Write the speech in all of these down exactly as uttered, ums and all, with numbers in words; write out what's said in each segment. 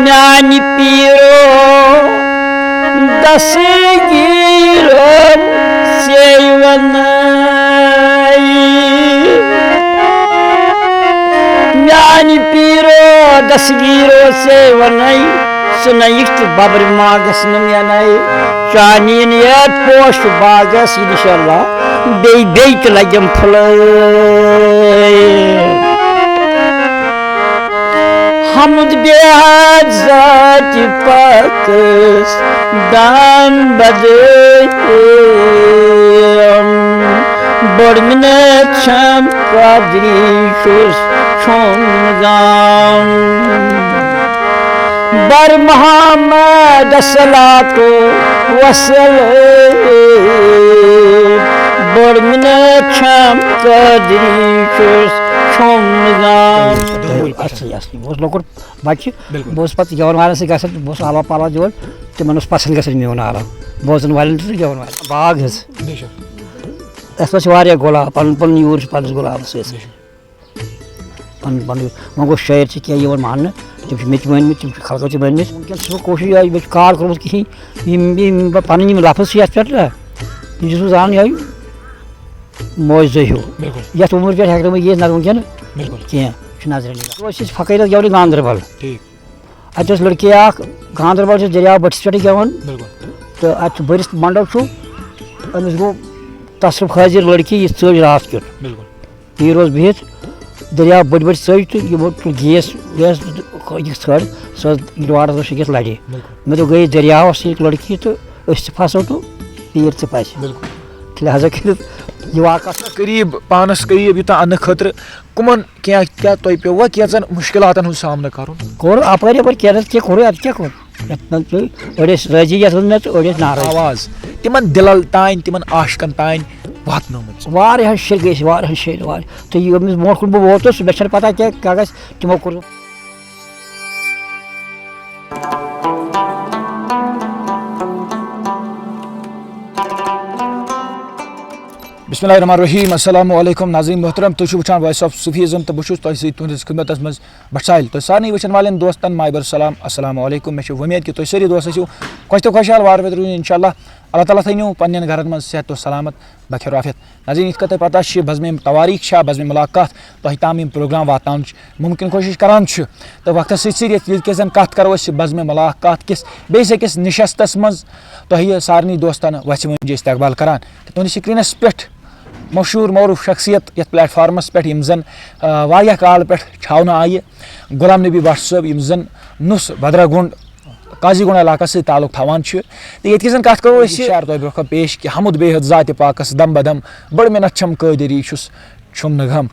میانہِ پیٖرو دستگیٖرو سیوَنَے۔ میانہِ پیٖرو دستگیٖرو سیوَنَے۔ سُنَیِکھ تہٕ ببرِ ماگس نہٕ مینَے۔ چانین یتھ پوش باغس انشاءاللہ بیٚیہِ، بیٚیہِ تہِ لگٮ۪م پھُلے۔ حمد بیاد ذاتِ پاکس دام بدم۔ بٔڑ منت چھم قادری چھُس چھوٚم گام۔ بر محمد صلاتو وسلام۔ بٔڑ منت چھم قادری چھُس چھوٚم گام۔ اصلی، اصلی۔ بہٕ اوسُس لۄکُٹ بچہِ، بِلکُل۔ بہٕ اوسُس پتہٕ گٮ۪وَن والٮ۪ن سۭتۍ گژھان، بہٕ اوسُس آلو پالو دِوان، تِمن اوس پسنٛد گژھان میون آلو۔ بوزن والٮ۪ن تہٕ گٮ۪وَن والٮ۪ن۔ باغ حظ۔ بے شک۔ اَسہِ اوس واریاہ گۄلاب، پنُن پنُن یوٗر چھُ پننِس گۄلابس سۭتۍ۔ بے شک۔ پنُن پنُن، وۄنۍ گوٚو شٲعر چھِ کینٛہہ یِوان ماننہٕ، تِم چھِ مےٚ تہِ مٲنمٕتۍ، تِم چھِ خلقو تہِ مٲنمٕتۍ۔ وٕنکیٚن چھُس بہٕ کوٗشِش یِہوٚے، مےٚ چھُ کار کوٚرمُت کِہیٖنۍ، یِم، یِم بہٕ پنٕنۍ یِم لفظ چھِ یتھ پٮ۪ٹھ نہ، یہِ چھُس بہٕ زانان یِہوٚے موجزٕ ہیوٗ۔ بِلکُل۔ یتھ عمرِ پٮ۪ٹھ ہٮ۪کہٕ نہٕ بہٕ یِتھ نظرِ وٕنکیٚن بِلکُل۔ کینٛہہ، چھُ نظرِ نِگاہ۔ أسۍ ٲسۍ فقیٖرس گٮ۪ونہِ گاندربل۔ ٹھیٖک۔ اتہِ اوس لڑکی اکھ، گاندربل چھُ دٔریاو بٔٹھِس پٮ۪ٹھٕے گٮ۪وان۔ بِلکُل۔ تہٕ اتہِ چھُ بٔرِتھ منڈو چھُ، أمِس گوٚو تصرُف حٲضِر لڑکی، یہِ ژٔج راتھ کیُتھ۔ بِلکُل۔ پیٖر اوس بِہِتھ، دٔریاو بٔٹھۍ بٔٹھۍ ژٔج تہٕ یِمو تُل گیس ویس، یہِ ژھٲر، سۄ ٲس ییٚتہِ واٹرس منٛز شٔنگِتھ لڑے۔ بِلکُل۔ مےٚ دوٚپ، گٔیے دٔریاوس سۭتۍ لڑکی تہٕ أسۍ تہِ پھسو تہٕ پیٖر تہِ پھسہِ۔ بِلکُل۔ لہذا کٔرِتھ یہِ واقعہ۔ قریب، پانس قریب یوٗتاہ اننہٕ خٲطرٕ کٕمن کینٛہہ، کیٛاہ تۄہہِ پیوٚوا کینٛژن مُشکِلاتن ہُنٛد سامنہٕ کرُن؟ کوٚر اپٲرۍ یپٲرۍ کینٛہہ نتہٕ کینٛہہ کوٚرُے، ادٕ کیٛاہ کوٚر؟ یتھ منٛز چھُ أڑۍ ٲسۍ رٲضی یتھ منٛز مےٚ تہٕ أڑۍ ٲسۍ ناراض۔ آواز تِمن دِلن تانۍ، تِمن عاشقن تانۍ واتنٲومٕژ۔ واریاہن شیٚرِ گٔے أسۍ، واریاہن شیٚرِ، واریاہ۔ تہٕ ییٚمِس برونٛٹھ کُن بہٕ ووتُس، مےٚ چھنہٕ پتہ کینٛہہ کیٛاہ گژھِ، تِمو کوٚر۔ بسم اللہ الرحمن الرحیم۔ السلام علیکم ناظرین محترم، تُہۍ چھِو وٕچھان Voice of Sufism تہٕ بہٕ چھُس تۄہہِ سۭتۍ تُہنٛدِس خدمتس منٛز بٹ ساحل۔ تۄہہِ سارنٕے وٕچھن والٮ۪ن دوستن ماے بھر سلام، السلام علیکم۔ مےٚ چھِ وۄمید کہِ تُہۍ سٲری دوست ٲسِو خۄش تہٕ خۄشحال، وارٕ وٲتۍ روٗزِو انشاءاللہ۔ اللہ تعالیٰ تھٲینو پننٮ۪ن گرن منٛز صحت و سلامت، بخیر و عافیت۔ ناظرین، یِتھ کٔنۍ تۄہہِ پتہ چھِ، بزمِ تواریٖخ چھا، بزمِ ملاقات تۄہہِ تام یِم پروگرام واتناونٕچ مُمکِن کوٗشِش کران چھِ۔ تہٕ وقتس سۭتۍ سۭتۍ ییٚلہِ کہِ زن کتھ کرو أسۍ بزمِ ملاقات کِس بیٚیِس أکِس نشستس منٛز، تۄہہِ سارنٕے دوستن وژھِ وٲنٛجہِ استقبال کران۔ تہٕ تُہنٛدِس screenس پٮ۪ٹھ مشہوٗر معروٗف شخصیت یتھ platformس پٮ۪ٹھ یِم زن، آ، واریاہ کالہٕ پٮ۪ٹھ چھاونہٕ آیہِ، غلام نبی بٹ صٲب، یِم زن نُس بدرہ گُنڈ قاضی گُنڈ علاقس سۭتۍ تعلق تھاوان چھِ۔ تہٕ ییٚتہِ کِس زن کتھ کرو أسۍ، شعر تۄہہِ برونٛہہ کنہِ پیش کہِ حمد بیحد ذاتِ پاکس دم بدم، بڑ منت چھم قٲدری چھُس چھُم نہٕ غم۔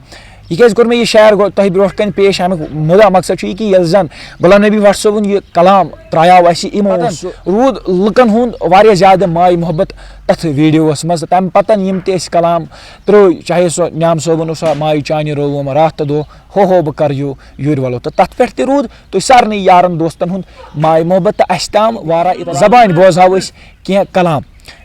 یہِ کیازِ کوٚر مےٚ یہِ شعر گۄ-، تۄہہِ برونٛہہ کنہِ پیش؟ امیُک مُدا مقصد چھُ یہِ کہِ ییٚلہِ زن غلام نبی بھٹ صٲبُن یہِ کلام ترٛایاو اَسہِ یِمو، پتہٕ سُہ روٗد لُکن ہُنٛد واریاہ زیادٕ ماے محبت تتھ videoس منٛز۔ تمہِ پتن یِم تہِ أسۍ کلام ترٛٲے، چاہے سُہ نیام صٲبُن اوسا، مایہِ چانہِ رووُم راتھ تہٕ دۄہ، ہو ہو بہٕ کرٕ یوٗ یوٗرۍ ولو، تہٕ تتھ پٮ۪ٹھ تہِ روٗد تُہۍ سارنٕے یارن دوستن ہُنٛد ماے محبت تہٕ اسہِ تام واریاہ زبانہِ بوزہاو أسۍ کینٛہہ کلام۔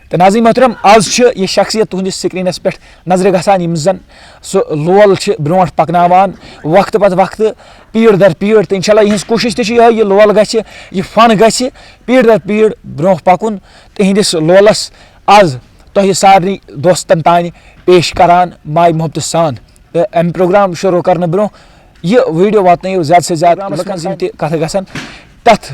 تہٕ ناظرین محترم، آز چھِ یہِ شخصیت تُہنٛدِس screenس پٮ۪ٹھ نظرِ گژھان، یِم زن سُہ لول چھِ برونٛٹھ پکناوان وقتہٕ پتہٕ وقتہٕ، پیٖڑ در پیٖڑ۔ تہٕ انشاءاللہ یِہنٛز کوٗشش تہِ چھِ یِہوٚے، یہِ لول گژھِ، یہِ فن گژھِ پیٖڑ در پیٖڑ برونٛہہ پکُن۔ تِہنٛدِس لولس آز تۄہہِ سارنٕے دوستن تانۍ پیش کران ماے محبتہٕ سان۔ تہٕ امہِ پروگرام شروع کرنہٕ برونٛہہ یہِ video واتنٲیِو زیادٕ سے زیادٕ لُکن، یِم تہِ کتھٕ گژھن تتھ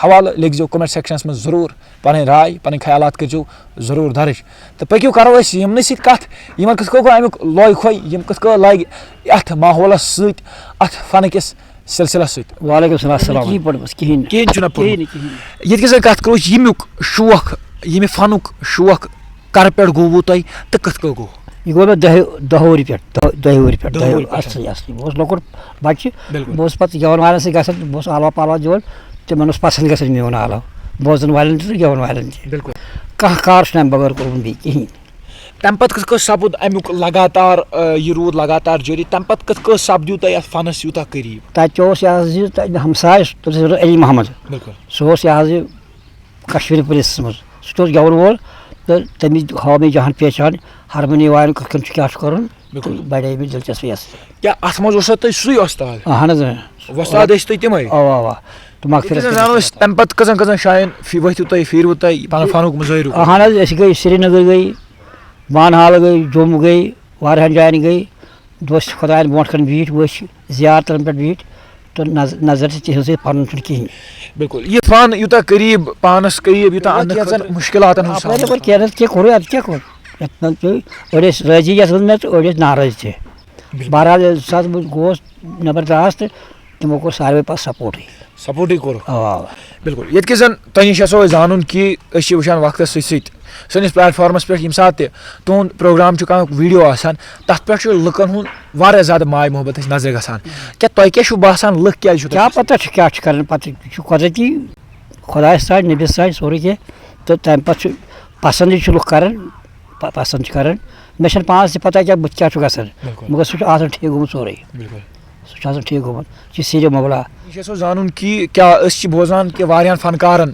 حوالہٕ، لیکھزیو comment sectionس منٛز ضروٗر پنٕنۍ راے، پنٕنۍ خیالات کٔرزیو ضروٗر درٕج۔ تہٕ پٔکِو کرو أسۍ یِمنٕے سۭتۍ کتھ، یِمن کِتھ کٔنۍ گوٚو امیُک لوے کھوے، یِم کِتھ کٔنۍ لگہِ اتھ ماحولس سۭتۍ، اتھ فنہٕ کِس سلسلس سۭتۍ۔ وعلیکم السلام، السلام۔ کِہیٖنۍ پٲٹھۍ بس، کِہیٖنۍ نہٕ۔ کِہیٖنۍ چھُنہ پوٚرمُت۔ کِہیٖنۍ نہٕ، کِہیٖنۍ نہٕ۔ ییٚتہِ کِس زن کتھ کرو أسۍ، ییٚمیُک شوق، ییٚمہِ فنُک شوق کرٕ پٮ۪ٹھ گوٚوٕ تۄہہِ تہٕ کِتھ کٔنۍ گوٚو؟ یہِ گوٚو مےٚ دَہہِ، دَہ وُہرِ پٮ۪ٹھ، دَہ، دَہہِ وُہرِ پٮ۪ٹھ، دَہ دَہہِ وُہرِ پٮ۪ٹھ۔ اصلی، اصلی۔ بہٕ اوسُس لۄکُٹ بچہِ، بِلکُل۔ بہٕ اوسُس پتہٕ گٮ۪وَن والٮ۪ن سۭتۍ گژھان، بہٕ اوسُس آلو پالو دِوان، تِمن اوس پسنٛد گژھان میون آلو، بوزن والٮ۪ن تہِ تہٕ گٮ۪وَن والٮ۪ن تہِ۔ بِلکُل۔ کانٛہہ کار چھُنہٕ اَمہِ بغٲر کوٚرمُت بیٚیہِ کِہیٖنۍ۔ تَمہِ پتہٕ کِتھ کٔنۍ سپُد اَمیُک لگاتار، آ، یہِ روٗد لگاتار جٲری؟ تَمہِ پتہٕ کِتھ کٔنۍ سپدیو تۄہہِ اَتھ فنس یوٗتاہ قریٖب؟ تَتہِ اوس یہِ حظ یہِ، تَتہِ ہمساے، تٔمِس اوس علی محمد۔ بِلکُل۔ سُہ اوس یہِ حظ یہِ کشمیٖر پُلیسَس منٛز۔ سُہ تہِ اوس گٮ۪وَن وول تہٕ تٔمِس ہٲو مےٚ جہان پہچان، ہارمونی وایُن کِتھ کٔنۍ چھُ، کیٛاہ چھُ کَرُن، بِلکُل۔ تہٕ بڑے مےٚ دلچسپی یَتھ سۭتۍ۔ کیٛاہ اَتھ منٛز اوسا تُہۍ سُے وۄستاد؟ اَہَن حظ، اۭں۔ وۄستاد ٲسۍ تُہۍ تِمَے؟ اَوا، اَوا۔ تہٕ مغفرت ییٚتہِ زَن زانو أسۍ، تَمہِ پَتہٕ کٔژَن کٔژَن جایَن فی-، ؤتھِو تُہۍ، پھیٖروٕ تۄہہِ پَنُن فَنُک مُظٲہرٕ کوٚرمُت؟ اَہَن حظ، أسۍ گٔے سرینگر گٔے، بانہال گٔے، جوٚم گٔے، واریاہَن جایَن گٔے، دوست خۄدایَن برونٛٹھ کَنہِ بیٖٹھۍ، وٕچھ زیارتَن پٮ۪ٹھ بیٖٹھۍ، تہٕ نظ-، نظر تہِ تِہِنٛز پَنُن چھُنہٕ کِہیٖنۍ۔ بِلکُل، یہِ فن یوٗتاہ قریٖب، پانَس قریٖب، یوٗتاہ اَننہٕ یَتھ زَن خٲطرٕ مُشکِلاتَن ہُنٛد اَپٲرۍ سامنہٕ یَپٲرۍ کینٛہہ نَتہٕ کینٛہہ کوٚرُے، اَدٕ کیٛاہ کوٚر؟ یَتھ منٛز پیوٚو، أڑۍ ٲسۍ رٲضی یَتھ منٛز مےٚ تہٕ أڑۍ ٲسۍ ناراض تہِ۔ بِلکُل۔ بہرحال، ییٚمہِ ساتہٕ بہٕ گوس نٮ۪بر درٛاس تہٕ تِمو کوٚر ساروٕے پَتہٕ سپورٹٕے۔ سپورٹٕے کوٚرُکھ۔ اَوا، اَوا۔ بِلکُل۔ ییٚتہِ کہِ زَن تۄہہِ نِش یَژھو أسۍ زانُن کہِ أسۍ چھِ وٕچھان وقتَس سۭتۍ سۭتۍ سٲنِس پلیٹ فارمَس پٮ۪ٹھ ییٚمہِ ساتہٕ تہِ تُہُنٛد پروگرام چھُ، کانٛہہ ویٖڈیو آسان، تَتھ پٮ۪ٹھ چھُ لُکَن ہُنٛد واریاہ زیادٕ ماے محبت اَسہِ نظرِ گژھان۔ کیٛاہ تۄہہِ کیٛاہ چھُو باسان، لُکھ کیٛازِ چھُو تۄہہِ کیٛاہ پَتہ چھُ کیٛاہ چھُ کَران؟ پَتہٕ چھُ قۄدرٔتی خۄدایَس تام، نبیَس تام سورُے کینٛہہ۔ تہٕ تَمہِ پَتہٕ چھُ پَسنٛدٕے چھُ لُکھ کَران، پ-، پَسنٛد چھِ کَران۔ مےٚ چھَنہٕ پانَس تہِ پَتہ کیٛاہ بہٕ تہِ کیٛاہ چھُ گژھان، بِلکُل۔ مگر سُہ چھُ آسان ٹھیٖک گوٚمُت سورُے۔ بِلکُل۔ سُہ چھُ آسان ٹھیٖک گوٚمُت، یہِ چھُ سیٖرِ مولا۔ یہِ چھُ اَسہِ زانُن کہِ کیٛاہ أسۍ چھِ بوزان کہِ واریاہَن فنکارَن،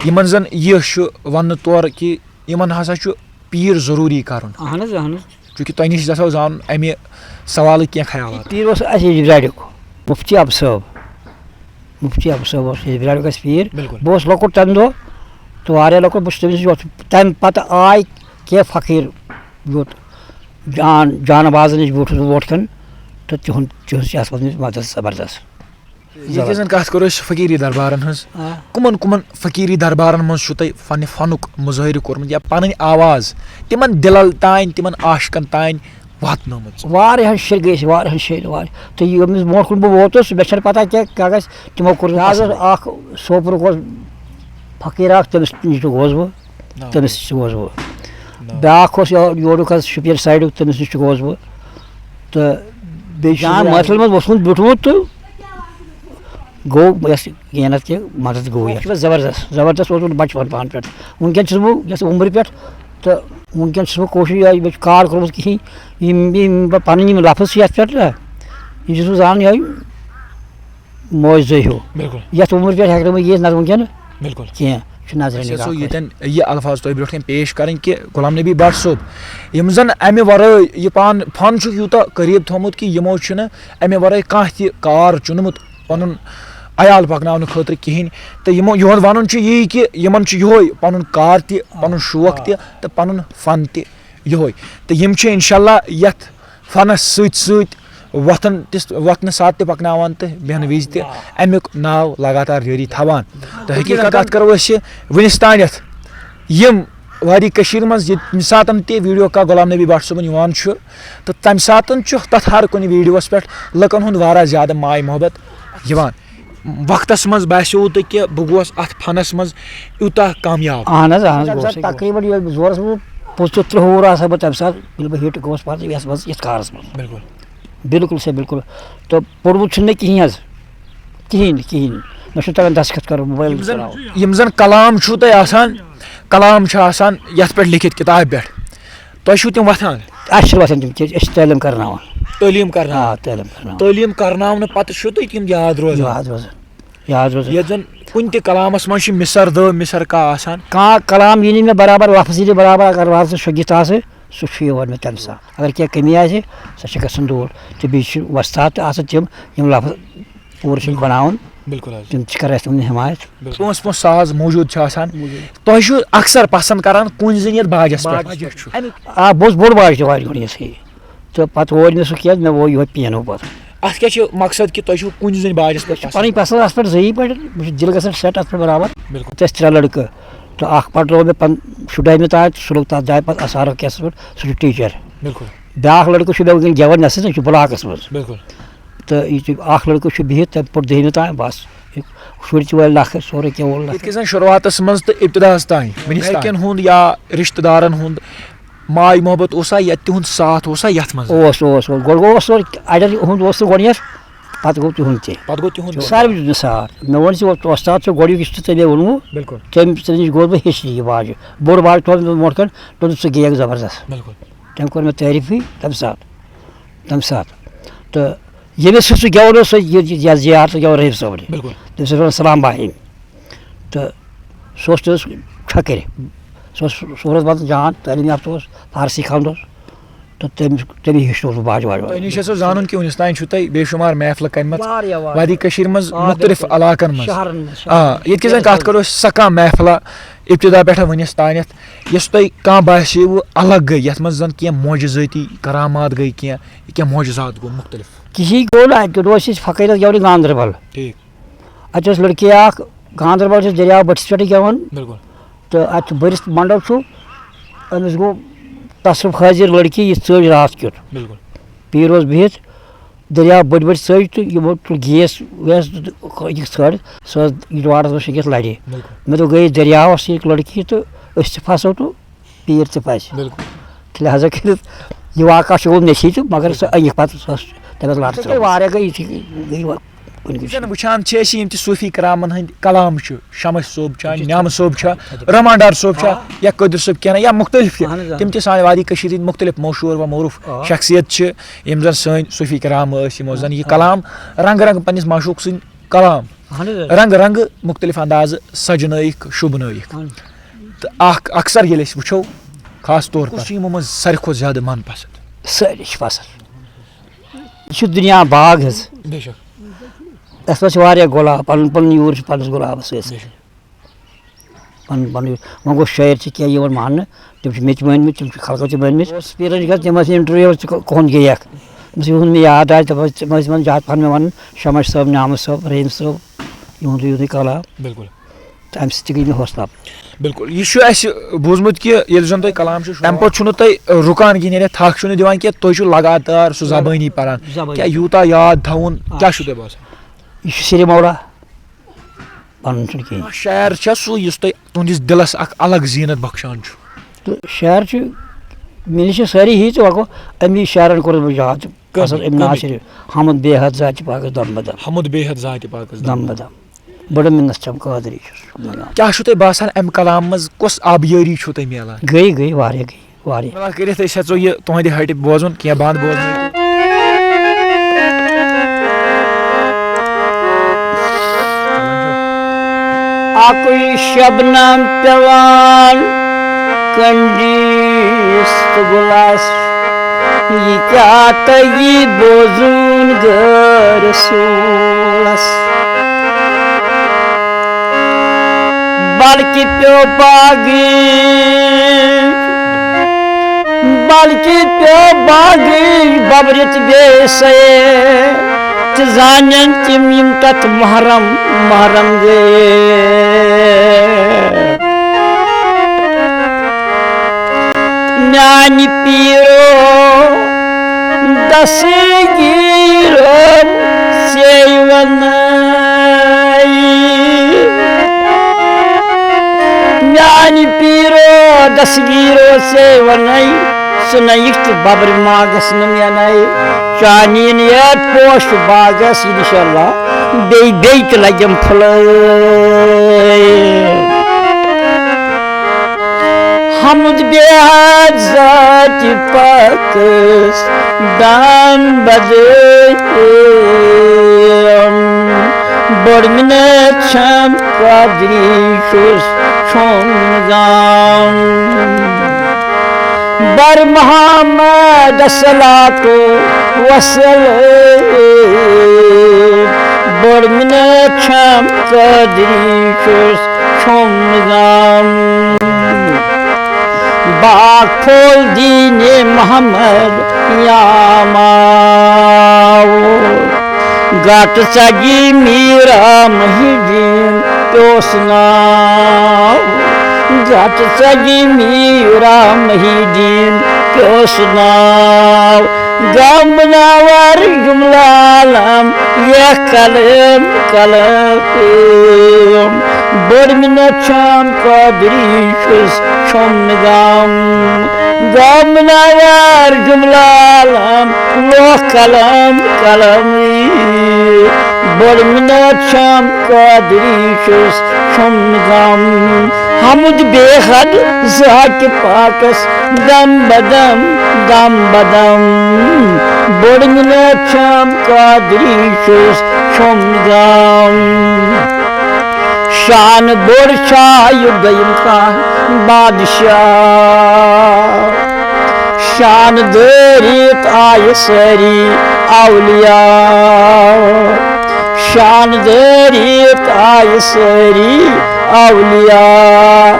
یِمَن زَن یہِ چھُ وَننہٕ تورٕ کہِ یِمَن ہسا چھُ پیٖر ضروٗری کَرُن۔ اَہَن حظ، اَہَن حظ۔ چوٗنٛکہِ تۄہہِ نِش یَژھو زانُن اَمہِ سوالٕکۍ کینٛہہ خیالات۔ پیٖر اوس اَسہِ ییٚجبِراریُک، مُفتی اَبہٕ صٲب۔ مُفتی اَبہٕ صٲب اوس ییٚجبِراریُک اَسہِ پیٖر۔ بِلکُل۔ بہٕ اوسُس لۄکُٹ تَمہِ دۄہ، تہٕ واریاہ لۄکُٹ، بہٕ چھُس تٔمِس نِش ووٚتھُس۔ تَمہِ پَتہٕ آے کینٛہہ فقیٖر یوٚت، جان، جان بازَن نِش بیوٗٹھُس بہٕ برونٛٹھ کَنہِ، تہٕ تِہُنٛد، تِہُنٛد چھِ اَتھ منٛز مَدَد زبردست۔ ییٚتہِ زَن کَتھ کَرو أسۍ فقیٖری دربارَن ہٕنٛز، آ۔ کٕمَن کٕمَن فقیٖری دربارَن منٛز چھُو تۄہہِ فنِ فنُک مُظٲہرٕ کوٚرمُت یا پَنٕنۍ آواز تِمَن دِلَن تانۍ، تِمَن عاشقَن تانۍ واتنٲومٕژ؟ واریاہَن جایَن گٔے أسۍ، واریاہَن جایَن، واریاہ۔ تہٕ ییٚمِس برونٛٹھ کُن بہٕ ووتُس، مےٚ چھَنہٕ پَتہ کینٛہہ کیٛاہ گژھِ، تِمو کوٚر مےٚ حظ اوس اَکھ سوپرُک اوس فقیٖر اَکھ، تٔمِس نِش تہِ گوس بہٕ، ناو؟ تٔمِس نِش تہِ گوس بہٕ۔ ناو؟ بیٛاکھ اوس یور-، یورُک حظ شُپیَن سایڈُک، تٔمِس نِش تہِ گوس بہٕ۔ تہٕ بیٚیہِ چھُ جان محفِل منٛز ووٚتھمُت بیوٗٹھمُت تہٕ گوٚو یَس یَتھ کہِ مدد گوٚو یَتھ۔ یہِ چھُ زبردست، زبردست اوسُس بہٕ بچپن پانہٕ پٮ۪ٹھ۔ وٕنکٮ۪ن چھُس بہٕ یَتھ عُمرِ پٮ۪ٹھ تہٕ وٕنکٮ۪ن چھُس بہٕ کوٗشِش یِہوٚے، مےٚ چھُ کار کوٚرمُت کِہیٖنۍ، یِم، یِم بہٕ پَنٕنۍ یِم لفظ چھِ یَتھ پٮ۪ٹھ نہ، یہِ چھُس بہٕ زانان یِہوٚے موج زٲے ہیوٗ۔ بِلکُل۔ یَتھ عُمرِ پٮ۪ٹھ ہٮ۪کہٕ نہٕ بہٕ یِتھ نہ وٕنکٮ۪ن بِلکُل۔ کینٛہہ، چھُ نظرِ اَسہِ نِگاہ یَژھو کٲفی۔ ییٚتٮ۪ن یہِ الفاظ تۄہہِ برونٛٹھ کَنہِ پیش کَرٕنۍ کہِ غلام نبی بٹ صٲب، یِم زَن اَمہِ وَرٲے یہِ پان فن چھُکھ یوٗتاہ قریٖب تھوٚمُت کہِ یِمو چھُنہٕ اَمہِ وَرٲے کانٛہہ تہِ کار چُنمُت پَنُن عیال پَکناونہٕ خٲطرٕ کِہیٖنۍ۔ تہٕ یِمو، یِہُنٛد وَنُن چھُ یی کہِ یِمَن چھُ یِہوٚے پَنُن کار تہِ، پَنُن شوق تہِ تہٕ پَنُن فن تہِ یِہوٚے۔ تہٕ یِم چھِ اِنشاء اللہ یَتھ فنَس سۭتۍ سۭتۍ وۄتھان تہِ، وۄتھنہٕ ساتہٕ تہِ پَکناوان تہٕ بیٚہنہٕ وِزِ تہِ اَمیُک ناو لگاتار جٲری تھاوان۔ تہٕ حقیٖقت کَتھ کَرو أسۍ یہِ وٕنِس تانٮ۪تھ یِم وادی کٔشیٖرِ منٛز ییٚمہِ ساتَن تہِ ویٖڈیو کانٛہہ غلام نبی بٹ صٲبُن یِوان چھُ، تہٕ تَمہِ ساتَن چھُ تَتھ ہر کُنہِ ویٖڈیوَس پٮ۪ٹھ لُکَن ہُنٛد واریاہ زیادٕ ماے محبت یِوان۔ وقتَس منٛز باسیووُ تۄہہِ کہِ بہٕ گوس اَتھ فنَس منٛز یوٗتاہ کامیاب؟ اہن حظ، اہن حظ، تَمہِ گوٚو ساتہٕ سُہ، گوٚو۔ تقریٖباً ییٚلہِ بہٕ زورَس منٛز پٕنٛژٕہ تٕرٛہ وُہُر آسہٕ ہا بہٕ تَمہِ ساتہٕ، ییٚلہِ بہٕ ہِٹ گوس پَتہٕ یَتھ منٛز، یَتھ کارَس منٛز۔ بِلکُل۔ بِلکُل سا، بِلکُل۔ تہٕ پوٚرمُت چھُنہٕ مےٚ کِہیٖنۍ حظ، کِہیٖنۍ نہٕ، کِہیٖنۍ نہٕ۔ مےٚ چھُنہٕ تَگان دَستخط کَرُن، موبایل یِم زَن، چَلاوُن۔ یِم زَن کلام چھُو تۄہہِ آسان، کلام چھُ آسان یَتھ پٮ۪ٹھ لیکھِتھ کِتابہِ پٮ۪ٹھ، تۄہہِ چھُو تِم وۄتھان؟ اَسہِ چھِ وۄتھان تِم، کیٛازِ أسۍ چھِ تعلیٖم کَرناوان۔ تعلیٖم کَرناوان۔ آ، تعلیٖم کَرناوان۔ تعلیٖم کَرناونہٕ پَتہٕ چھُو تۄہہِ تِم یاد روزان؟ یاد روزان، یاد روزان۔ یَتھ زَن کُنہِ تہِ کلامَس منٛز چھِ مِسر دٲ، مِسر کاہ آسان۔ کانٛہہ کلام یی نہٕ مےٚ برابر، لفظ یی نہٕ برابر، اگر لفظ شۄنٛگِتھ آسہِ، سُہ چھُ یِوان مےٚ تَمہِ ساتہٕ۔ اگر کینٛہہ کٔمی آسہِ، سۄ چھِ گژھان دوٗر۔ تہٕ بیٚیہِ چھِ وۄستاد تہِ آسان تِم، یِم لفظ پوٗرٕ چھِ بِلکُل۔ بَناوان۔ بِلکُل حظ۔ تِم چھِ کَران اَسہِ تِمَن حمایت۔ بِلکُل۔ پانٛژھ پانٛژھ ساز موٗجوٗد چھِ آسان۔ موٗجوٗد۔ تۄہہِ چھُ اکثر پسنٛد کران کُنہِ زٔنۍ یَتھ باجَس پٮ۪ٹھ؟ باجَس پٮ۪ٹھ چھُ۔ اَمیُک آ، بہٕ اوسُس بوٚڑ باج تہِ واریاہ گۄڈٕ یَژھان یہِ۔ تہٕ پَتہٕ ووت مےٚ سُہ کینٛہہ، مےٚ ووت یِہوٚے پِیَنو پَتہٕ۔ اَتھ کیٛاہ چھُ مقصد کہِ تۄہہِ چھُو کُنہِ زٔنۍ باجَس پٮ۪ٹھ پَسنٛد؟ پَنٕنۍ پسنٛد اَتھ پٮ۪ٹھ زٔیی پٲٹھۍ، مےٚ چھُ دِل گژھان سٮ۪ٹ اَتھ پٮ۪ٹھ برابر۔ بِلکُل۔ تہٕ أسۍ ترٛےٚ لٔڑکہٕ۔ تہٕ اَکھ پَرنوو مےٚ پَن-، شُرہٲیمہِ تام، سُہ لوٚگ تَتھ جایہِ پَتہٕ اَسارُک کیسَس پٮ۪ٹھ، سُہ چھُ ٹیٖچَر۔ بِلکُل۔ بیٛاکھ لٔڑکہٕ چھُ مےٚ وٕنکٮ۪ن گٮ۪وَن، مےٚ سۭتۍ، سُہ چھُ بٕلاکَس منٛز۔ بِلکُل۔ تہٕ یہِ چھُ اَکھ لٔڑکہٕ چھُ بِہِتھ، تَمہِ پوٚر دٔہمہِ تام بَس۔ شُرۍ تہِ وٲلۍ نَکھٕ، سورُے کینٛہہ وول نَکھٕ۔ یِتھ کٔنۍ زَن شروٗعاتَس منٛز تہٕ اِبتِداہَس تام، وٕنِس تام۔ گَرِکٮ۪ن ہُنٛد یا رِشتہٕ دارَن ہُنٛد ماے محبت اوسا یا تِہُنٛد ساتھ اوسا یَتھ منٛز؟ اوس، اوس، اوس۔ گۄڈٕ گوٚو اوس سورُے، اَڑٮ۪ن ہُنٛد اوس نہٕ گۄڈٕنٮ۪تھ، پَتہٕ گوٚو تِہُنٛد تہِ۔ پَتہٕ گوٚو تِہُنٛد تہِ۔ ساروٕے دیُت مےٚ ساتھ۔ مےٚ ووٚن زِ وۄستاد چھُ گۄڈٕنیُک یُس ژےٚ مےٚ ووٚنمُت، بِلکُل۔ تٔمۍ، تٔمِس نِش گوس بہٕ ہیٚچھنہِ یہِ باجہِ۔ بوٚڑ باجہِ تھوٚو مےٚ برونٛٹھ کَنہِ، دوٚپُن، "ژٕ گیٚیَکھ زبردست۔" بِلکُل۔ تٔمۍ کوٚر مےٚ تعریٖفٕے تَمہِ ساتہٕ، تَمہِ ساتہٕ۔ تہٕ ییٚمِس سۭتۍ سُہ گٮ۪وَن اوس، سُہ یہِ، یہِ، یَتھ زیارتَس گٮ۪وَن رحیٖم صٲبنہِ۔ بِلکُل۔ تٔمِس اوس وَنان سلام بہائم۔ تہٕ سُہ اوس، تٔمِس چھَکٕرۍ۔ سُہ اوس صوٗرت وَنان جان، تعلیٖم یافتہٕ اوس، فارسی خواند اوس۔ تہٕ تٔمِس تٔمی ہیٚچھنووُس بہٕ باجہِ واجہِ تۄہہِ نِش چھِ سُہ زانُن کہِ وٕنِس تانۍ چھُ تۄہہِ بے شُمار محفلہٕ کَمہِ مَژٕ واریاہ واریاہ وادی کٔشیٖرِ منٛز آ، مُختٔلِف بِلکُل۔ علاقَن منٛز۔ شہرن منٛز آ ییٚتہِ کہِ زَن کَتھ کَرو أسۍ سۄ کانٛہہ محفلہ ابتدا پٮ۪ٹھ وٕنِس تانٮ۪تھ یۄس تۄہہِ کانٛہہ باسیوٕ الگ گٔے، یَتھ منٛز زَن کینٛہہ معجزٲتی کرامات گٔے، کینٛہہ کینٛہہ معجزات گوٚو مُختٔلِف؟ کِہیٖنۍ گوٚو نہٕ اَتہِ، گۄڈٕ اوس ییٚتہِ فقیٖرَس گٮ۪وان گاندربل۔ ٹھیٖک۔ اَتہِ اوس لٔڑکی اَکھ گاندربل چھِ دٔریاو بٔٹھِس پٮ۪ٹھٕے گٮ۪وان۔ بِلکُل۔ تہٕ اَتھ چھُ بٔرِتھ منڈل چھُ، أمِس گوٚو تصرف حٲضِر لٔڑکی، یہِ ژٔج راتھ کیُتھ۔ بِلکُل۔ پیٖر اوس بِہِتھ، دٔریاو بٔڑۍ بٔڑۍ ژٔج تہٕ یِمو تُل گیس ویس تہٕ أکِس ژھٲڑ، سۄ ٲس یہِ واٹرَس منٛز شِنگِتھ لَرِ۔ بِلکُل۔ مےٚ دوٚپ، گٔیے دٔریاوَس سۭتۍ لٔڑکی تہٕ أسۍ تہِ پھسو تہٕ پیٖر تہِ پھسہِ۔ بِلکُل۔ تہٕ لہذا کٔرِتھ یہِ واقعہ چھُ گوٚو مےٚ سۭتۍ تہٕ مگر سۄ أنِکھ پَتہٕ سۄ ٲس تَمہِ پَتہٕ لَڑ ترٛٲومٕژ۔ واریاہ گٔے یِتھٕے گٔے وۄنۍ کُنہِ یُس کُنہِ زَن وٕچھان چھِ أسۍ یِم تہِ صوٗفی کرامَن ہٕنٛدۍ کلام چھِ، شمس صٲب چھا، نیامہٕ صٲب چھا، رحمان ڈار صٲب چھا، یا قٲدر صٲب کینٛہہ یا مُختٔلِف تہِ، اہن حظ، آ۔ تِم تہِ سانہِ وادی کٔشیٖرِ ہِنٛدۍ مُختٔلِف مشہوٗر و معروٗف آ۔ شخصیت چھِ، یِم زَن سٲنۍ صوٗفی کرام ٲسۍ، یِمو زَن یہِ کلام رنٛگہٕ رنٛگہٕ پنٛنِس معشوٗق سٕنٛدۍ کلام اہن حظ۔ رنٛگہٕ رنٛگہٕ مُختٔلِف اندازٕ سجنٲیِکھ، شوٗبنٲیِکھ۔ اہن۔ تہٕ اکھ اکثر ییٚلہِ أسۍ وٕچھو خاص طور پر کُس چھُ یِمو منٛز ساروی کھۄتہٕ زیادٕ من پسنٛد؟ سٲری چھِ پسنٛد۔ یہِ چھُ دُنیا باغ حظ۔ بے شک۔ اَتھ منٛز چھِ واریاہ گۄلاب، پَنُن پَنُن یوٗر چھُ پَنُنِس گۄلابَس سۭتۍ۔ پَنُن پَنُن یوٗر۔ وۄنۍ گوٚو شٲعر چھِ کینٛہہ یِوان ماننہٕ، تِم چھِ مےٚ تہِ مٲنۍمٕتۍ، تِم چھِ خلقو تہِ مٲنۍمٕتۍ۔ اوس پیٖرَن چھِ گژھان، تِم ٲسۍ اِنٹروِو یَوَس ژٕ کۄ-، کۄہَن گٔیَکھ؟ تٔمِس یِہُنٛد مےٚ یاد آے، تِم ٲسۍ، تِم ٲسۍ وَنان زیادٕ پَہَن مےٚ وَنان شمس صٲب، نیامہٕ صٲب، رحیٖم صٲب، یِہُنٛد یِہُنٛدُے کلام۔ بِلکُل۔ تہٕ اَمہِ سۭتۍ تہِ گٔے مےٚ حوصلہٕ اَفزٲیی۔ بِلکُل۔ یہِ چھُ اَسہِ بوٗزمُت کہِ ییٚلہِ زَن تۄہہِ کلام چھُ شروٗع، تَمہِ پَتہٕ چھُنہٕ تۄہہِ رُکان کِہیٖنۍ، یعنی تھَکھ چھُنہٕ دِوان کینٛہہ، تُہۍ چھِو لگاتار سُہ زبٲنی پَران۔ زبٲنی۔ کیٛاہ یوٗتاہ یاد تھاوُن، آ۔ کیٛاہ چھُو تۄہہِ باسان؟ یہِ چھُ سِرِ مولا، پَنُن چھُنہٕ کِہیٖنۍ۔ کانٛہہ شاعر چھا سُہ یُس تۄہہِ تُہٕنٛدِس دِلَس اَکھ الگ زیٖنت بخشان چھُ؟ تہٕ شعر چھُ، مےٚ نِش چھِ سٲری ہی، ژٕ وَنکھ، اَمی شعرَن کوٚرُس بہٕ یاد۔ کٕم، اَصٕل أمۍ کٕم؟ ناصر، حمد بے حد ذاتِ پاکَس دم بدم۔ حمد بے حد ذاتِ پاکَس دم بدم۔ بڑٕ مِنت چھَم قٲدری چھُس وَنان۔ کیٛاہ چھُو تۄہہِ باسان، اَمہِ کلام منٛز کۄس آبیٲری چھُو تۄہہِ میلان؟ گٔے، گٔے، واریاہ گٔے، واریاہ۔ مطلب، کٔرِتھ أسۍ ہٮ۪ژو یہِ تُہٕنٛدِ ہَٹہِ بوزُن، کینٛہہ بند بوزُن۔ اَکُے شبنم پٮ۪وان کنڈی سُگلس، یہِ کیٛاہ تۄہہِ بوزُن غٲر رسوٗلس؟ بلکہِ پیوٚو باغٕے، بلکہِ پیوٚو باغٕے ببرِتھ بیٚیہِ سَے۔ تہٕ زانن تِم یِم تتھ محرم، محرم گٔے۔ میانہِ پیٖرو دستگیٖرو ژے وَنَے۔ میانہِ پیٖرو دستگیٖرو ژے وَنَے۔ ژٕ نَیِکھ تہٕ ببرِ ماگس نہٕ مےٚ نَے۔ چانہِ یِنہٕ یَتھ پوش باغس، اِنشاءاللہ، بیٚیہِ، بیٚیہِ تہِ لَگٮ۪م پھُلے۔ حمد بے حد ذاتِ پاکس دم بدم۔ بٔڑ مِنت چھم قادری چھُس چھوٚم نظام۔ بر محمد صلاتو وسلام۔ بٔڑ مِنت چھم قادری چھُس چھوٚم نظام۔ باغ پھول دین محمد یاماو۔ گٹ ژگی میرا محی دین پیوس ناو۔ گٹ ژگی میرا محی دین پیوس ناو۔ غم ناور جملہ عالم یہ قلم قلم۔ بٔڑ مِنت چھم قادری چھُس چھوٚم نظام۔ غم ناور جملہ عالم لوہ قلم قلم۔ بٔڑ مِنت چھم قادری چھُس چھوٚم نظام۔ حمد بے حد ذاتِ پاکس دم بدم، دم بدم۔ بٔڑ مِنت چھم قادری چھُس چھوٚم نظام۔ شان بوٚڑ چھا یہِ دوٚیِم کانٛہہ بادشاہ؟ شان دٲرِتھ آیہِ سٲری اولیاء، شان دٲرِتھ آیہِ سٲری اولیاء۔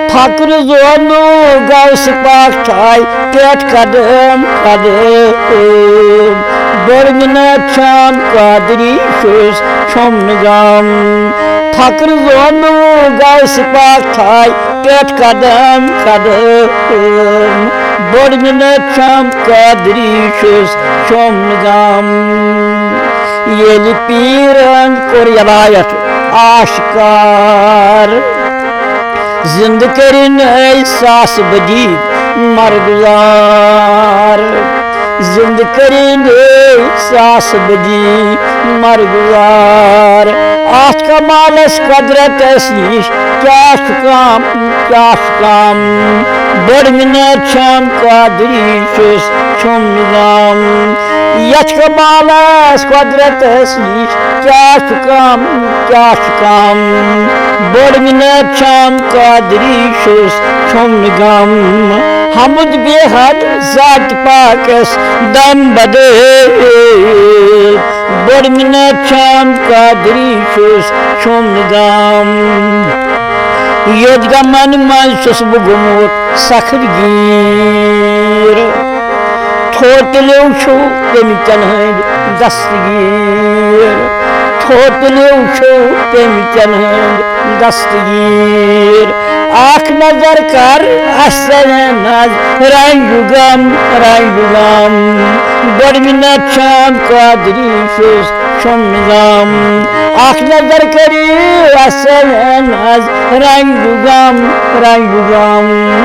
فخر زونُک غوث پاک تھایہِ پٮ۪ٹھ قدم قدم۔ بٔڑ مِنت چھم قادری چھُس چھُم نہٕ غم۔ فخر زونُک غوث پاک تھایہِ پٮ۪ٹھ قدم قدم۔ بٔڑ مِنت چھم قادری چھُس چھُم نہٕ غم۔ ییٚلہِ پیٖرن کوٚر یلایت آشکار، زِندٕ کٔرِن أے ساس بدی مرگزار۔ زِندٕ کٔرِن أے ساس بدی مرگزار۔ اتھ کمالس قدرتس نِش کیٛاہ چھُ کم، کیٛاہ چھُ کم؟ بٔڑ مِنت چھم قادری چھُس چھُم نہٕ غم۔ یتھ کمالس قدرتس نِش کیٛاہ چھُ کم، کیٛاہ چھُ کم؟ بٔڑ مِنت چھم قادری چھُس چھُم نہٕ غم۔ حمد بے حد ذات پاکس دم بدل۔ بٔڑ مِنت چھم قادری چھُس چھُم نہٕ غم۔ یوٚت غمن منٛز چھُس بہٕ گوٚمُت سخت گیٖر۔ تھوٚو تُلِو چھُو تٔمۍ کٮ۪ن ہٕنٛدۍ دستگیٖر۔ تھوٚو تُلِو چھُو تٔمۍ کٮ۪ن ہٕنٛدۍ دستگیٖر۔ اکھ نظر کر اَسہِ نظ رنگ غم، رنگ غم۔ بٔڑ مِنت چھم قادری چھُس چھُم نہٕ غم۔ اکھ نظر کٔرِو اَسہِ نظ رنگ غم، رنگ غم۔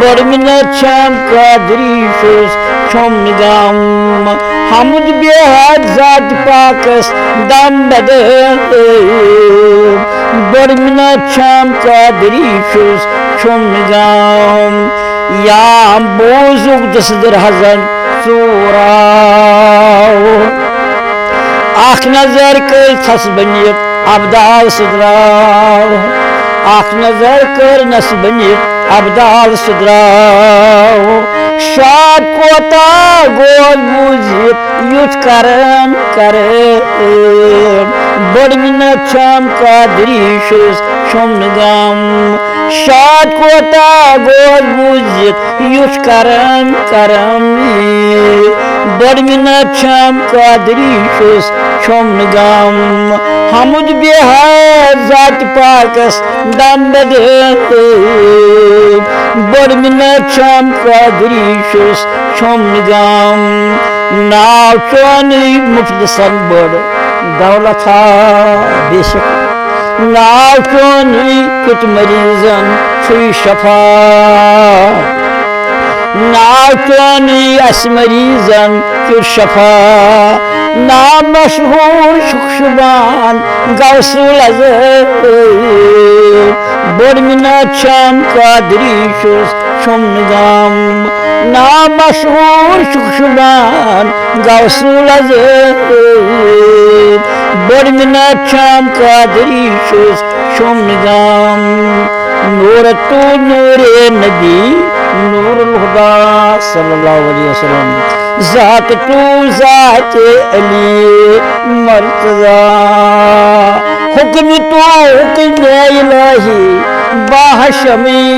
بٔڑ مِنت چھم قادری چھُس چھُم نہٕ غم۔ حمد بے حد ذات پاکس دم بدل۔ بٔڑ مِنت چھم قادری چھُس چھُم نہٕ غم۔ یا بوزُکھ دٔسٕدٕر حزن ژوٗراو۔ اکھ نظر کٔرۍ تھس بٔنِتھ ابدال سُہ درٛاو۔ اکھ نظر کٔرنس بٔنِتھ ابدال سُہ درٛاو۔ شاد کوتاہ گوس بوٗزِتھ یُتھ کرم کرم۔ بٔڑ مِنت چھم قادری چھُس چھُم نہٕ غم۔ شاد کوتاہ گوس بوٗزِتھ یُتھ کرم کرم۔ بٔڑ مِنت چھم قادری چھُس چھُم نہٕ غم۔ حمد بے حد ذات پاکس دم بدل۔ بٔڑ مِنت چھم قادری چھُس چھُم نہٕ غم۔ ناو چونُے مفلسن بٔڑ دولت ہا بے شک۔ ناو چونُے کیُتھ مریضن چھُے شفا۔ ناو چونُے اَسہِ مریضن کیُتھ شفا۔ ناو مشہوٗر چھُکھ شُبان غوث العظم۔ بٔڑ مِنت چھم قادری چھُس چھُم نہٕ غم۔ ناو مشہوٗر چھُکھ شُبان غوث العظم۔ بٔڑ مِنت چھم قادری چھُس چھُم نہٕ غم۔ نور تو نور نبی نور الہدا صلی اللہ علیہ وسلم۔ ذات تو ذات علی مرتضی۔ حکم تو حکم الہی باہشمی۔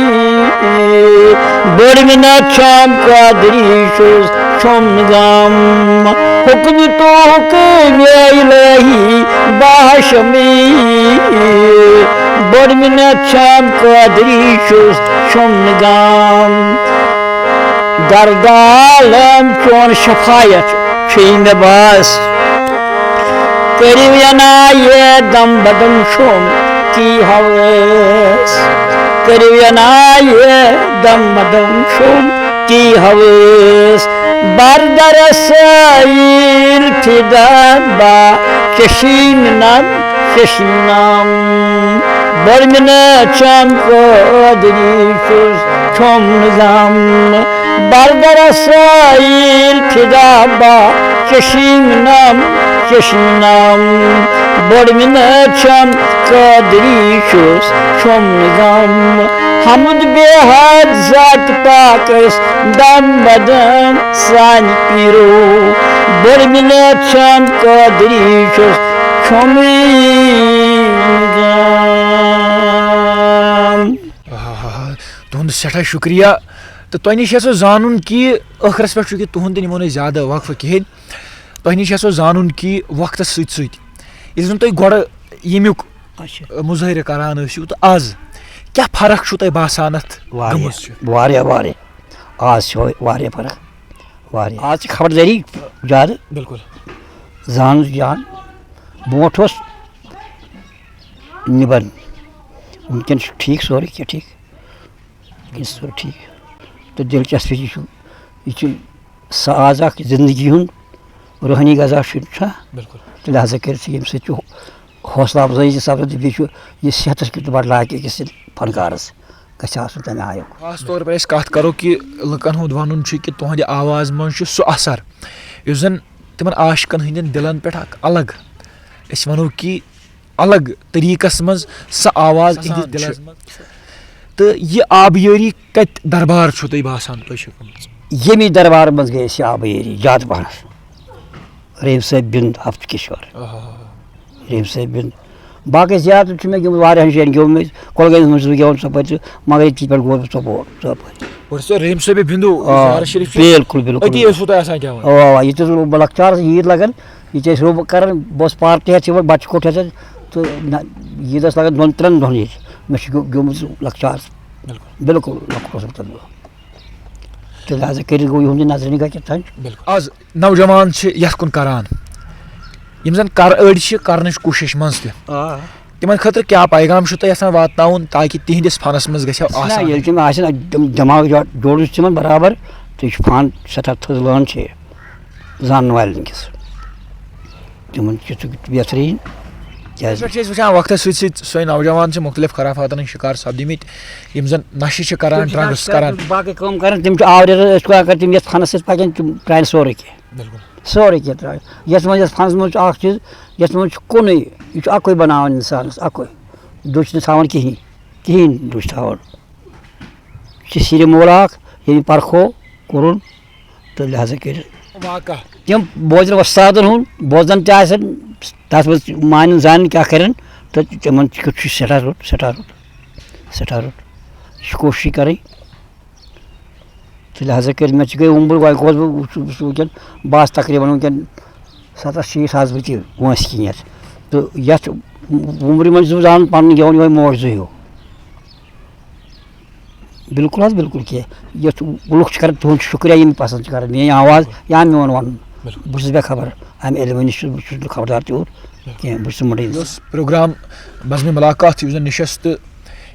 بٔڑ مِنت چھم قادری چھُس چھُم نہٕ غم۔ حکم تو حکم الہی باہشمی۔ بٔڑ مِنت چھم قادری چھُس چھُم نہٕ غم۔ درد عالم چون شفایت چھُے مےٚ بس۔ کٔرِو عنایت دم بدم چھُم تی ہوس۔ کٔرِو عنایت دم بدم چھُم تی ہوس۔ بردر سایل فدا با چشم نم چشم نم۔ بٔڑ مِنت چھم قادری چھُس چھُم نہٕ غم۔ بردر سایل فدا با چشم نم چشم نم۔ بٔڑ مِنت چھم قادری چھُس چھُم نہٕ غم۔ حمد بے حد ذات پاکس دم بدم سانہِ پیٖرو، بٔڑ مِنت چھم قٲدری چھُس چھُمٕے نظام۔ آہا، تُہُنٛد سٮ۪ٹھاہ شُکریہ۔ تہٕ تۄہہِ نِش یژھو زانُن کہِ ٲخرس پٮ۪ٹھ چھُ کہِ تُہُنٛد تہِ نِمو نہٕ أسۍ زیادٕ وقفہٕ کِہیٖنۍ۔ تۄہہِ نِش یژھو زانُن کہِ وقتس سۭتۍ سۭتۍ ییٚلہِ زن تُہۍ گۄڈٕ ییٚمیُک اچھا۔ مظٲہرٕ کران ٲسِو تہٕ از کیٛاہ فرق چھُو تۄہہِ باسان اتھ واریاہ، گٔمٕژ چھِ؟ واریاہ، واریاہ۔ آز چھِ واریاہ فرق، واریاہ۔ آز چھِ خبردٲری زیادٕ۔ بِلکُل۔ زان جان۔ برونٛٹھ اوس نِبن۔ وٕنکیٚن چھُ ٹھیٖک سورُے کینٛہہ ٹھیٖک۔ وٕنکیٚن چھُ سورُے ٹھیٖک۔ تہٕ دِلچسپی یہِ چھُ، یہِ چھُ سُہ آز اکھ زندگی ہُنٛد روحٲنی غذا چھُ، چھا؟ بِلکُل۔ تہٕ لہذا کٔرِتھ چھُ ییٚمہِ سۭتۍ چھُ حوصلہٕ افزٲیی تہِ سپدان تہٕ بیٚیہِ چھُ یہِ صحتس کیُتھ بڑٕ لایق أکِس فنکارس گژھِ آسُن تمہِ آیُک۔ خاص طور پر أسۍ کتھ کرو کہِ لُکن ہُنٛد ونُن چھُ کہِ تُہنٛدِ آوازِ منٛز چھُ سُہ اثر یُس زن تِمن عاشقن ہٕنٛدٮ۪ن دِلن پٮ۪ٹھ اکھ الگ، أسۍ ونو کہِ الگ طریقس منٛز سۄ آواز سۄ اِہِنٛدِس سان دِلس چھُ۔ منٛز۔ تہٕ یہِ آبیٲری کتہِ دربار چھُو تۄہہِ باسان تۄہہِ چھُو گٔمٕژ؟ ییٚمی دربار منٛز گٔے أسۍ یہِ آبیٲری زیادٕ پہنس۔ رحیم صٲب بِنٛد ہفتہٕ کِشور۔ آہا۔ رحیم صٲب بِنٛد۔ باقٕے زیادٕ چھُ مےٚ گیوٚمُت واریاہن جاین گیوٚمُت۔ کۄلگٲمِس منٛز چھُس بہٕ گیوٚمُت ژۄپٲرۍ تہٕ مگر ییٚتہِ پٮ۪ٹھ گوس بہٕ ژۄپور، ژۄپٲرۍ۔ اور سُہ رحیم صٲبِ بِنٛدو آ، زیارت شریف چھُ بِلکُل، بِلکُل۔ أتی ٲسوٕ تۄہہِ آسان گٮ۪وان؟ اَوا، اَوا، ییٚتہِ اوسُس بہٕ لۄکچارس عیٖد لگان، ییٚتہِ ٲسۍ روٚف کران، بہٕ اوسُس پارکہِ ہٮ۪تھ یِوان، بچہٕ کوٚٹ ہٮ۪تھ تہٕ نہ، عیٖد ٲس لگان دۄن ترٛٮ۪ن دۄہن ییٚتہِ۔ مےٚ چھُ گیوٚ-، گیوٚمُت زٕ لۄکچار۔ بِلکُل۔ بِلکُل لۄکُٹ اوسُس بہٕ تَمہِ دۄہ۔ تہٕ لہذا کٔرِتھ گوٚو یِہُنٛد یہِ نظرِ نگاہ کیٛاہ تام۔ بِلکُل۔ آز نوجوان چھِ یَتھ کُن کران، یِم زَن کر أڑۍ چھِ کرنٕچ کوٗشِش منٛز تہِ۔ آ۔ تِمن خٲطرٕ کیٛاہ پیغام چھُو تۄہہِ یژھان واتناوُن تاکہِ تِہنٛدِس فنس منٛز گژھِ ہا نہ، آسان؟ ییٚلہِ تِم آسن، تِم دٮ۪ماغ جو-، جوڑُن چھُ تِمن برابر، تہٕ یہِ چھُ فن سٮ۪ٹھاہ تھٔز لٲن چھِ یہِ زانن والٮ۪ن کِس۔ تِمن چھُ سُہ بہتریٖن۔ کیٛازِ؟ یِتھ پٲٹھۍ چھِ أسۍ وٕچھان، وقتس سۭتۍ سۭتۍ سٲنۍ نوجوان چھِ مختلف خرافاتن ہٕنٛدۍ شکار سپدِمٕتۍ، یِم زن نشہِ چھِ کران، تِم چھِ drugs کران۔ باقٕے کٲم کران، تِم چھِ آوریر، أسۍ چھِ کران، تِم یتھ فنس سۭتۍ پکن، تِم ترٛاون سورُے کینٛہہ۔ بِلکُل۔ سورُے کینٛہہ ترٛاوِ۔ یَتھ منٛز، یَتھ فنَس منٛز چھُ اَکھ چیٖز، یَتھ منٛز چھُ کُنُے، یہِ چھُ اَکُے بَناوان اِنسانَس، اَکُے۔ دُچھ نہٕ تھاوان کِہیٖنۍ، کِہیٖنۍ دُچھ تھاوان۔ یہِ چھِ سِرِ مولا اَکھ، ییٚمہِ پَرکھو کوٚرُن تہٕ لہذا کٔرِتھ۔ واقع۔ تِم بوزن وۄستادَن ہُنٛد، بوزن تہِ آسن، تَتھ منٛز مانن زانن کیٛاہ کَرن، تہٕ تِمن چھُ، چھُ سٮ۪ٹھاہ رُت، سٮ۪ٹھاہ رُت، سٮ۪ٹھاہ رُت۔ یہِ چھِ کوٗشِش کَرٕنۍ۔ تہٕ لہذا کٔرِتھ مےٚ چھِ گٔے عُمر، وۄنۍ گوس بہٕ، وٕچھ، وٕچھ وٕنکٮ۪ن، بہٕ آسہٕ تقریٖباً وٕنکٮ۪ن ستتھ شیٖٹھ آسہٕ بہٕ تہِ وٲنٛسہِ کِنٮ۪تھ۔ تہٕ یَتھ عُمرِ منٛز چھُس بہٕ زانان پَنُن گٮ۪وُن یِہوٚے موج زُو ہیوٗ۔ بِلکُل حظ، بِلکُل کینٛہہ۔ یَتھ لُکھ چھِ کَران، تُہُنٛد چھُ شُکریہ، یِم پَسنٛد چھِ کَران میٛٲنۍ آواز یا میون وَنُن۔ بِلکُل۔ بہٕ چھُس بے خبر، اَمہِ علمہٕ نِش چھُس، بہٕ چھُس نہٕ خبردار تیوٗت کینٛہہ، بہٕ چھُس مُڑے۔ یہِ اوس پروگرام بزمِ ملاقات، یُس زَن نِشست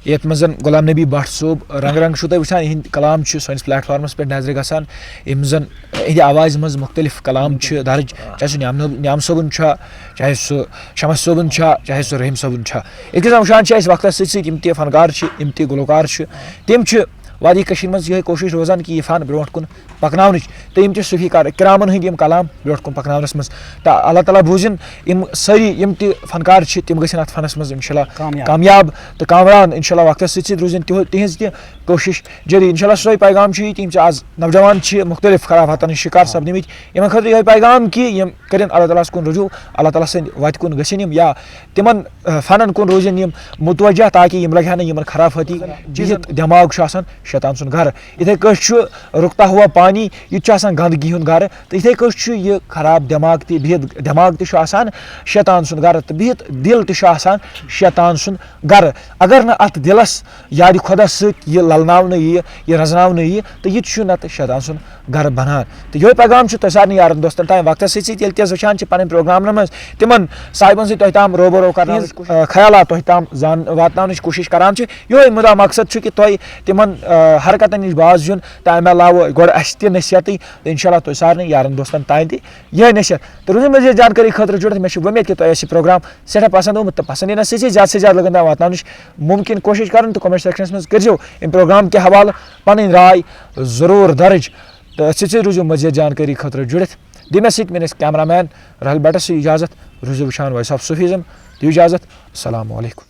یَتھ منٛز زَن غلام نبی بٹ صٲب رنٛگ رنٛگ چھُو تۄہہِ وٕچھان، یِہِنٛدۍ کلام چھِ سٲنِس platformس پٮ۪ٹھ نظرِ گژھان، یِم زَن یِہِنٛدِ آوازِ منٛز مُختلف کلام چھِ درٕج، چاہے سُہ نیام نب-، نیام صٲبُن چھا، چاہے سُہ شمس صٲبُن چھا، چاہے سُہ رحیم صٲبُن چھا۔ یِتھ کٔنۍ زَن وٕچھان چھِ أسۍ، وقتَس سۭتۍ سۭتۍ یِم تہِ فنکار چھِ، یِم تہِ گُلوکار چھِ، تِم چھِ وادی کٔشیٖرِ منٛز یِہوٚے کوٗشِش روزان کہِ یہِ فن برونٛٹھ کُن پَکناونٕچ، تہٕ یِم تہِ صوٗفی کار-، کرامَن ہٕنٛدۍ یِم کلام برونٛٹھ کُن پَکناونَس منٛز۔ تہٕ اللہ تعالیٰ بوٗزِن یِم سٲری، یِم تہِ فنکار چھِ، تِم گٔژھِن اَتھ فنَس منٛز اِنشاء اللہ کامیاب۔ کامیاب تہٕ کامران۔ اِنشاء اللہ وقتَس سۭتۍ سۭتۍ روٗزِن تِہُ-، تِہِنٛز تہِ کوٗشِش جٲری۔ اِنشاء اللہ سۄے پیغام چھُ یہِ کہِ یِم چھِ آز نوجوان چھِ مُختٔلِف خرافاتَن ہٕنٛدۍ شِکار سپدِمٕتۍ۔ یِمَن خٲطرٕ یِہوٚے پیغام کہِ یِم کٔرِن اللہ تعالیٰ ہَس کُن رجوع، اللہ تعالیٰ سٕنٛدِ وَتہِ کُن گٔژھِن یِم، یا تِمَن، آ، فنَن کُن روزن یِم متوجہ، تاکہِ یِم لگہِ ہا نہٕ یِمَن خرافٲتی بِہِتھ دٮ۪ماغ چھُ آسان شیطان سُنٛد گرٕ۔ یِتھَے کٲٹھۍ چھُ رُکتا ہوا پانی، یہِ تہِ چھُ آسان گنٛدگی ہُنٛد گرٕ، تہٕ یِتھَے کٲٹھۍ چھُ یہِ خراب دٮ۪ماغ تہِ بِہِتھ، دٮ۪ماغ تہِ چھُ آسان شیطان سُنٛد گرٕ، تہٕ بِہِتھ دِل تہِ چھُ آسان شیطان سُنٛد گرٕ۔ اگر نہٕ اَتھ دِلَس یارِ خۄدا سۭتۍ یہِ للناونہٕ یِیہِ، یہِ رزناونہٕ یِیہِ، تہٕ یہِ تہِ چھُ نَتہٕ شیطان سُنٛد گرٕ بنان۔ تہٕ یِہوٚے پیغام چھُ تۄہہِ سارنٕے یارَن دوستَن تام وقتَس سۭتۍ سۭتۍ، ییٚلہِ تہِ حظ وٕچھان چھِ پَنٕنۍ پروگرامَن منٛز، تِمَن صاحبَن سۭتۍ تۄہہِ تام روبرو کرناونٕچ، تِہِنٛز، آ، خیالات تۄہہِ تام زان-، واتناونٕچ کوٗشِش کران چھِ۔ یِہوٚے مُدا مقصد چھُ کہِ تۄہہِ تِمَن، آ، حرکتَن نِش باز یُن، تہٕ اَمہِ علاوٕ گۄڈٕ اَسہِ تہِ نصیحتٕے، تہٕ اِنشاء اللہ تۄہہِ سارنٕے یارَن دوستَن تام تہِ یِہوٚے نصیحت۔ تہٕ روٗزِو مٔزیٖد زانکٲری خٲطرٕ جُڑِتھ۔ مےٚ چھِ وۄمید کہِ تۄہہِ آسہِ یہِ پروگرام سٮ۪ٹھاہ پسنٛد آمُت، تہٕ پسنٛد یِنَس سۭتۍ سۭتۍ زیادٕ سے زیادٕ لُکَن تام واتناونٕچ مُمکِن کوٗشِش کَرٕنۍ، تہٕ comment sectionَس منٛز کٔرۍزیو اَمہِ پروگرام کہِ حوالہٕ پَنٕنۍ راے ضروٗر درٕج۔ تہٕ أتھۍ سۭتۍ سۭتۍ روٗزِو مٔزیٖد زانکٲری خٲطرٕ جُڑِتھ۔ دِ مےٚ سۭتۍ میٛٲنِس cameraman راہل بٹَس سۭتۍ اِجازت۔ روٗزِو وٕچھان Voice of Sufism۔ دِیِو اِجازت۔ السلام علیکم۔